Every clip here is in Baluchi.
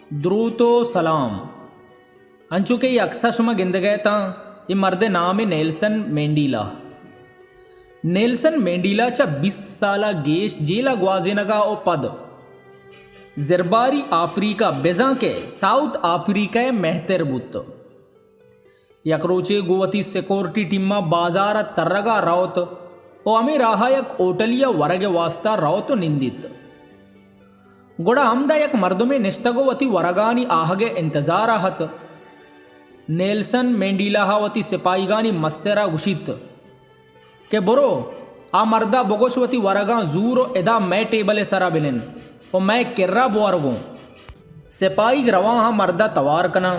دروت و سلام۔ انچو کہ اے عکس ءَ شما گندگ ءَ اتاں، اے مرد ءِ نام ایں نیلسن مینڈیلا۔ نیلسن مینڈیلا چہ بیست سال ءَ گیش جیل ءَ گوازینگ ءَ و پد زرباری آفریقہ، بزاں کہ ساؤتھ آفریقہ ءِ مہتر بوت۔ یک روچے گوں وتی سیکورٹی ٹیم ءَ بازار ءَ ترگ ءَ روت و ہمے راہ ءَ یک ہوٹلے ءَ ورگ ءِ واستا روت و نندیت۔ گڑا ہمدا یک مردمے نشتگ و وتی ورگانی آہگ ءِ انتظار ءَ ات۔ نیلسن مینڈیلا ءَ وتی سپاہیگانی مستر ءَ گوشیت کہ برو، آ مرد ءَ بگوش وتی ورگاں زور و ادا مئے ٹیبل ءِ سرا بنند و مئے کرا بور گوں۔ سپاہیگ رواں آ مرد ءَ توار کناں،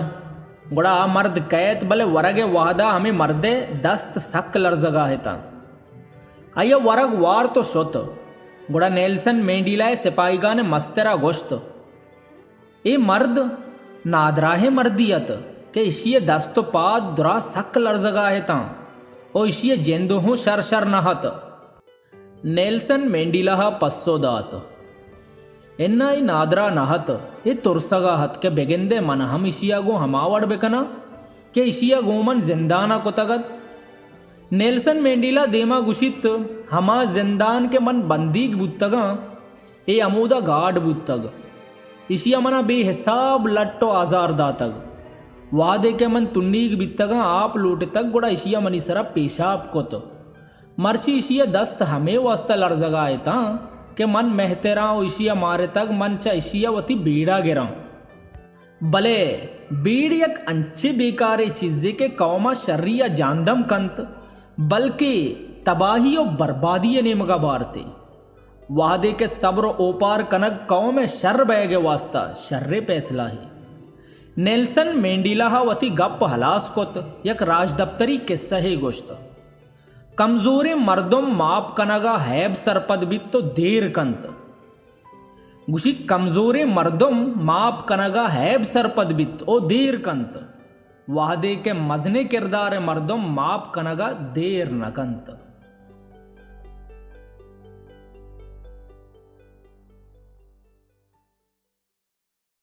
گڑا آ مرد کئیت، بلے ورگ ءِ وہد ءَ ہمے مرد ءِ دست سک لرزگ ءَ اتاں۔ آئی ءَ ورگ وارت و شت۔ گڑا نیلسن مینڈیلا ءِ سپاہیگان ءِ مستر ءَ گوشت، اے مرد نادراہیں مردے ات کہ اشی ءِ دست و پاد دراہ سک لرزگ ءَ اتاں و اشی ءِ جند ہوں شر شر نہ ات۔ نیلسن مینڈیلا ءَ پسو دات، اناں، اے نادراہ نہ ات، اے ترسگ ءَ ات کہ بگندئے من ہم اشی ءَ گوں ہما وڑ بکناں کہ اشی ءَ گوں من زندان ءَ کتگ ات۔ نیلسن مینڈیلا دیما گوشیت، ہما زندان کہ من بندیگ بوتگاں، اے ہمودا گارڈ بوتگ۔ اشی ءَ منا بے حساب لٹ و آزار داتگ۔ وہدے کہ من تنیگ بیتگاں، آپ لوٹتگ، گڑا اشی ءَ منی سرا پیشاپ کت۔ مرچی اشی ءِ دست ہمے واستا لرزگ ءَ اتاں کہ من مہتراں و اشی ءَ مارتگ، من چہ اشی ءَ وتی بیڑا گراں۔ بلے بیڑ یک انچیں بیکاریں چیزے کہ قوم ءَ شری ءَ جاندم کنت، بلکہ تباہی و بربادی ءِ نیمگ ءَ بارت۔ وہدے کہ صبر و اوپار کنگ قوم ءِ شر بئیگ ءِ واستا شریں پیسلہ ئے۔ نیلسن مینڈیلا ءَ وتی گپ ہلاس کت، یک راجدپتری کسہ ئے گوشت۔ کمزوریں مردم ماپ کنگ ءَ ہیب سرپد بیت و دیر کنت۔ گوشی، کمزوریں مردم ماپ کنگ ءَ ہیب سرپد بیت و دیر کنت، وہدے کہ مزنیں کردار ءِ مردم ماپ کنگ ءَ دیر نہ کنت۔